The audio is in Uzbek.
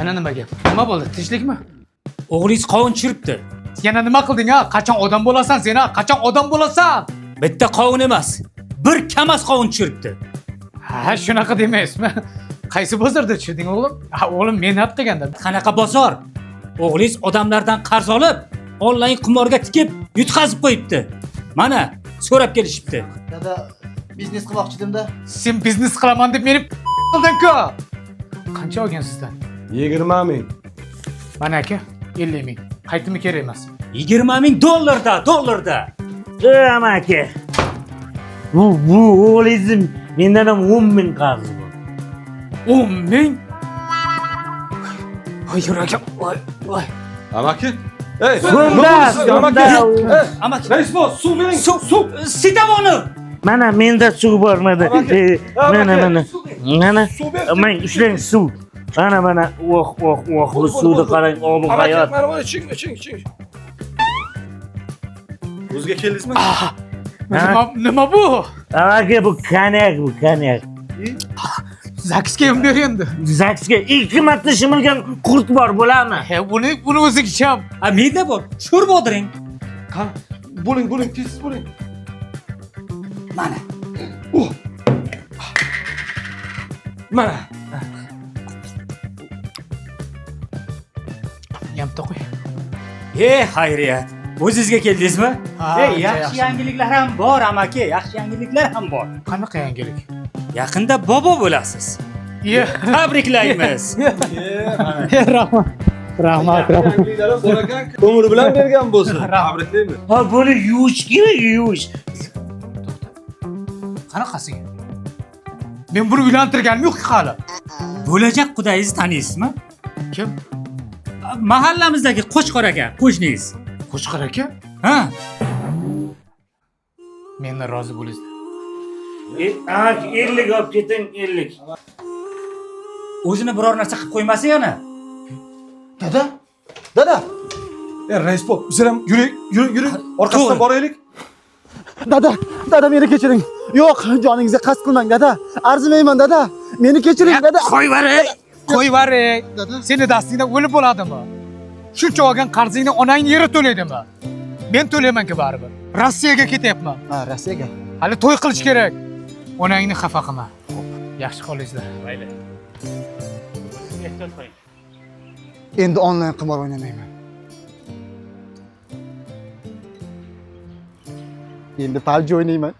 Yana nima gap? Nima bo'ldi? Tinchlikmi? O'g'lingiz qovun tushiribdi. Yana nima qilding ha? Qachon odam bo'lasan sen ha? Qachon odam bo'lasan? Bitta qovun emas, bir kamas qovun tushiribdi. Ha, shunaqa demaysizmi? Qaysi bozorda tushirding o'g'lim? Ha, o'g'lim mehnat qilganda. Qanaqa bozor? O'g'lingiz odamlardan qarz olib, onlayn qimorga tikib, yutqazib qo'yibdi. Mana, so'rab kelishibdi. Dada, biznes qilmoqchi edim-da. Sen biznes qilaman deb meni qilding-ku. Qancha olgan sizdan? 20 ming. Mana aka, 50 ming. Qaytimi kerak emas. 20 ming dollarda, dollarda. Ey amaki. Bu o'g'lingizni mendan ham 10 ming qarzi bor. 10 ming? Voy yuragim, voy, voy. Amaki. Ey, So'mda, nima bo'ldi sizga, amaki? so'mda. Ey, Amaki, Rais bo, suv bering, suv, suv. sitamoni. Mana menda suv bor mana. Amaki, Mana amaki, mana. Mana. Suv ber. Mang ushlang suv. Mana mana. Oh oh oh bu suvni qarang, obi Amaki, hayot. mana mana iching, iching, iching. O'ziga keldingizmi? Nima bu? Amaki bu konyak, bu konyak. Zaksga ham ber endi. Zaksga ikki marta shimilgan qurt bor bo'ladimi? He, buni o'zing icham. Ha, menda bor. Sho'r bodring. Qani, bo'ling, bo'ling, tez bo'ling. Mana. Oh. Mana. Yamta qo'y. Ey, xayriyat. O'zingizga keldingizmi? Ha, Ey, ancha yaxshi yaxshi. yangiliklar ham bor, amaki, yaxshi yangiliklar ham bor. Qanaqa yangilik? Yaqinda bobo bo'lasiz. Ye. Tabriklaymiz. Rahmat. Rahmat, rahmat. Yangiliklar ham bor ekan. Umri bilan bergan bo'lsin. Tabriklaymiz. Ha buni yuvish kerak, yuvish. Qanaqasiga? Men buni uylantirganim yo'q hali. Bo'lajak qudangizni taniysizmi? Kim? Mahallamizdagi Qo'chqor aka, qo'shningiz. Qo'chqor aka? Ha? Mendan rozi bo'lingiz. Amaki 50 olib keting, 50. O'zini biror narsa qilib qo'ymasa yana. Dada, dada, Ey, rais bo, bizlar ham yuring, yuring, yuring. Orqasidan To'g'ri. boraylik. dada, dada meni kechiring. Yo'q, joningizga qasd qilmang, dada. Arzimayman, dada. Meni kechiring, dada. Qo'yvaring. Qo'yvaring. Dada. Seni dastingdan o'lib bo'ladimi? Shuncha olgan qarzingni onang yeri to'laydimi? Men to'layman-ku baribir. Rossiyaga ketyapman. Ha, Rossiyaga. Hali to'y qilish kerak. Onangni xafa qilma. Yaxshi qolingizlar. Mayli. O'zingiz ehtiyot qiling. Endi onlayn qimor o'ynamayman. Endi PUBG o'ynayman.